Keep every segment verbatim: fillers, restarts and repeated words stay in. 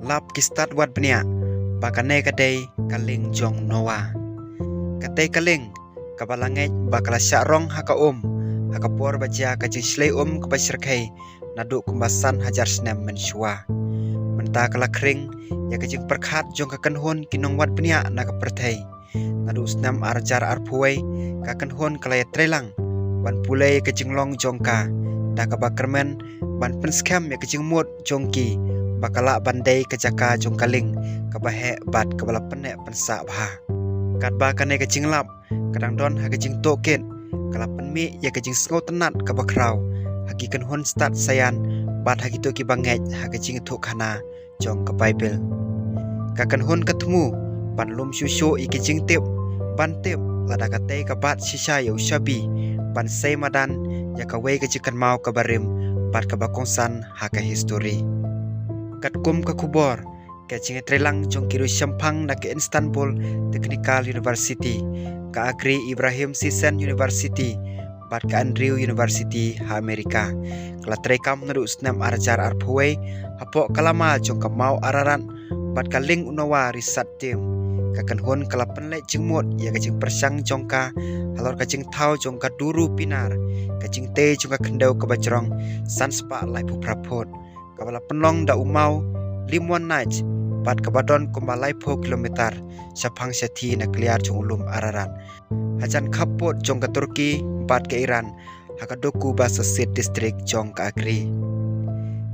Lap ki stad wad bniah ba kane ka dei ka lieng jong Noah. Katei ka lieng kaba la ngeit ba ka la shah rong ha ka um ha ka por ba jia ka jingshlei um kaba shyrkhei naduh kumba san hajar snem mynshuwa. Mynta ka la khring ïa ka jingpyrkhat jong ka kynhun ki nongwad bniah na ka pyrthei. Naduh u snem ar hajar arphew wei, ka kynhun ka la ïatreilang ban pule ïa ka jinglong jong ka, da kaba kyrmen ban pynskhem ïa ka jingmut jong ki ba ka lah ban dei ka jaka jong ka lieng kaba heh bad kaba la pynneh pynsah bha. Katba kane ka jinglap ka dang don ha ka jingtohkit, ka la pynmih ïa ka jingsngewtynnat kaba khraw ha ki kynhun stad saian bad ha kito kiba ngeit ha ka jingïathuhkhana jong ka Baibl. Ka kynhun ka thmu ban lum shuh shuh ïa ki jingtip ban tip lada katei ka bat shisha ïa u shabi ban sei madan ïa kawei ka jingkynmaw kaba rim bad kaba kongsan ha ka histori. Katkum ka khubor, ka jingïatreilang jong ki riewshemphang na ka Istanbul Technical University, ka Agri Ibrahim Sisen University bad ka Andrew University ha Amerika ka la treikam naduh u snem ar hajar arphew wei hapoh ka lama jong ka maw Ararat bad ka lieng u Noah Research Team. Ka kynhun ka la pynleit jingmut ïa ka jingpyrshang jong ka halor ka jingthaw jong ka duru pinar, ka jingtei jong ka khyndew kaba jrong san spah laiphew phra phut, kaba la pynlong da u maw Limonite bad kaba don kumba laiphew kilometer shaphang shathie na kliar jong u lum Ararat, hajan khappud jong ka Turkey bad ka Iran ha ka Dokuba Sasit District jong ka Agri.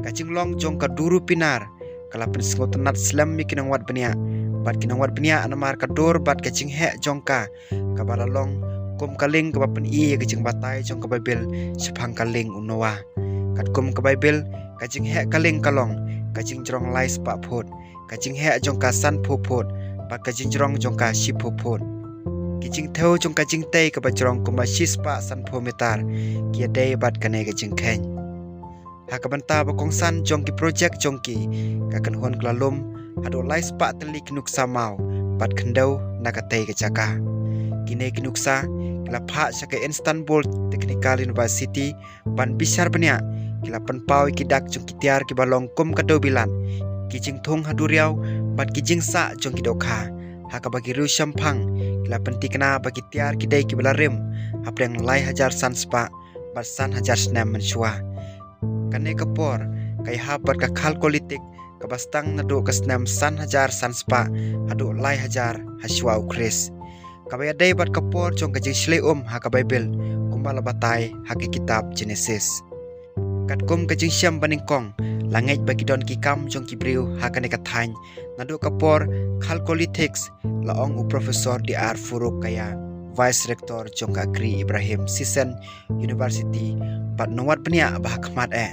Ka jinglong jong ka duru pinar ka la pynsngewtynnat slem ïa ki nongwad bniah bad ki nongwad bniah namar ka dur bad ka jingheh jong ka, kaba la long kum ka lieng kaba pyni ïa ka jingbatai jong ka Baibl shaphang ka lieng u Noah. Katkum ka Baibl, ka jingheh ka lieng ka long ka jingjrong lai spah phut, ka jingheh jong ka sanphew phut bad ka jingjrong jong ka shiphew phut. Ki jingthew jong ka jingtei kaba jrong kumba shi spah sanphew meter ki ïadei bad kane ka jingkheiñ. Ha ka bynta ba kongsan jong ki projek jong ki, ka kynhun ka la lum haduh lai spah tylli ki nuksa maw bad khyndew na katei ka jaka. Kine ki nuksa ki la phah sha ka Istanbul Technical University ban bishar bniah. Ki la pynpaw ïa ki dak jong ki tiar kiba long kum ka dewbilat, ki jingthung ha duriaw bad ki jingsah jong ki dohkha, ha kaba ki riewshemphang ki la pynthikna ba ki tiar ki dei kiba la rim hapdeng lai hajar san spah bad san hajar snem mynshuwa. Kane ka por ka ïahap bad ka Chalcolithic kaba sdang naduh ka snem san hajar san spah haduh lai hajar ha shuwa u Khrist, kaba ïadei bad ka por jong ka jingshlei um ha ka Baibl kumba la batai ha ka kitab Genesis. Katkum ka jingshem banyngkong, la ngeit ba ki don ki kam jong ki briew ha kane ka thaiñ naduh ka por Chalcolithic, la ong u Professor D R Farouk Kaya, Vice Rector jong ka Agri Ibrahim Sisen University bad nongwad bniah ba ha khmat eh.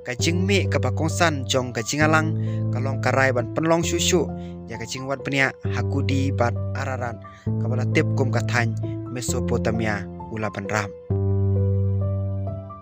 Ka jingmih kaba kongsan jong ka jingïalang ka long ka rai ban pynlong shuh shuh ïa ka jingwad bniah ha Gudi bad Ararat, kaba la tip kum ka thaiñ Mesopotamia u la bynrap.